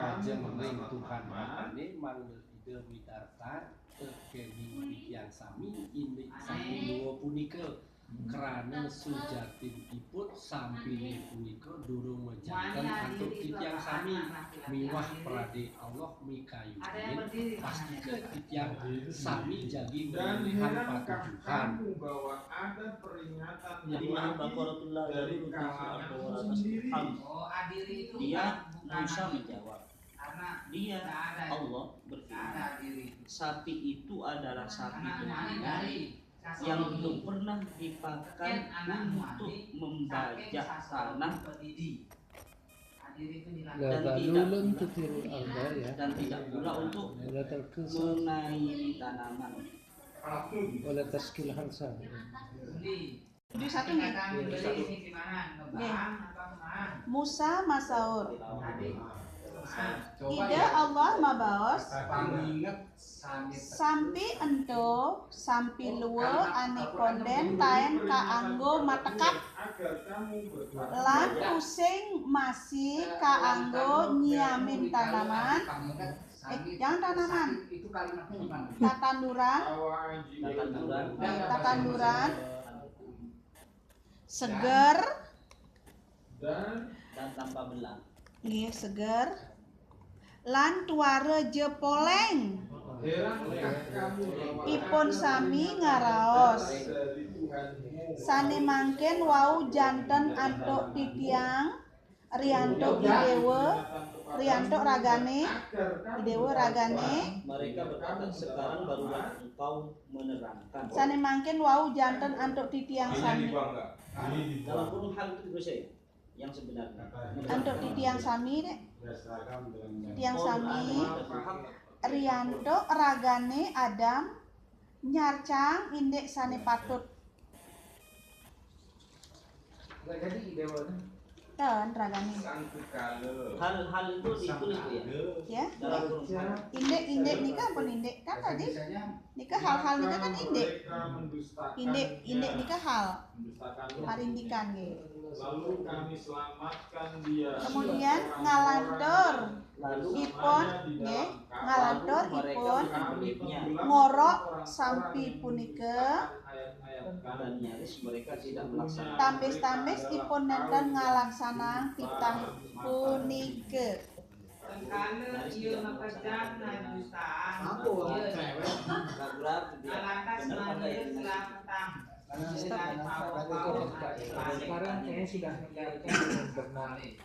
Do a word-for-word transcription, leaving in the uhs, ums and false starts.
Ajeng ring Tuhan Bapane manggel Ida midarta tekeni titiang sami indik saking dua punika. Krana sujatinipun sampine punika durung majanten antuk titiang sami miwah prade Allah mikayunin pastika titiang sami jagi nglintang patujuhan. Jadi, maaf, Bapak Rohullah, dari kalangan sendiri. Dia nggak usah menjawab. Dia, Allah berfirman, sapi itu adalah sapi tunggangan yang belum pernah dipakan untuk membajak tanah dan tidak pula, dan tidak pula untuk mengairi tanaman. Tujuh satu nggih. Nggih. Musa masaur. Ida Allah mabaos, sampi ento, sampi lua ane konden taen kaanggo matekak lan tusing masi kaanggo nyiamin tanaman. Eh, jangan tanaman. Tatanduran. Tatanduran. Eh, tatanduran. Seger. Dan tanpa belang. Nggih, seger. Lan tuara jepoleng. Ipun sami ngaraos. Sane mangkin wau janten antuk titiang, riantuk idewa, riantuk ragane, idewa ragane. Mereka berkata, "Sekarang barulah engkau menerangkan." Sane mangkin wau janten antuk titiang sami. Dalam kurung hal itu, Gus, ya? Yang sebenarnya. Antuk titiang sami, Dek. Titiang sami, riantuk ragane Adam nyarcang indik sane patut. Ten ragane. Hal-hal itu ditulis, Bu, ya? Ya. Dalam kurung hal. Indik, indik nika ampun indik kan tadi? Nika hal-hal nika kan indik. Indik, indik nika hal. Parindikan nggih. Lalu kami selamatkan dia. Kemudian ngalantur ipun nggih, ngalantur ipun ngorok sampi punika. Dan nyaris mereka tidak melaksanakan. Tambis-tambis ipun nenten ngalaksanang titah punika. Sengkala ia makejang najusaan, ia lantas mania selametang. Sekarang kayaknya sudah meninggalkan benar.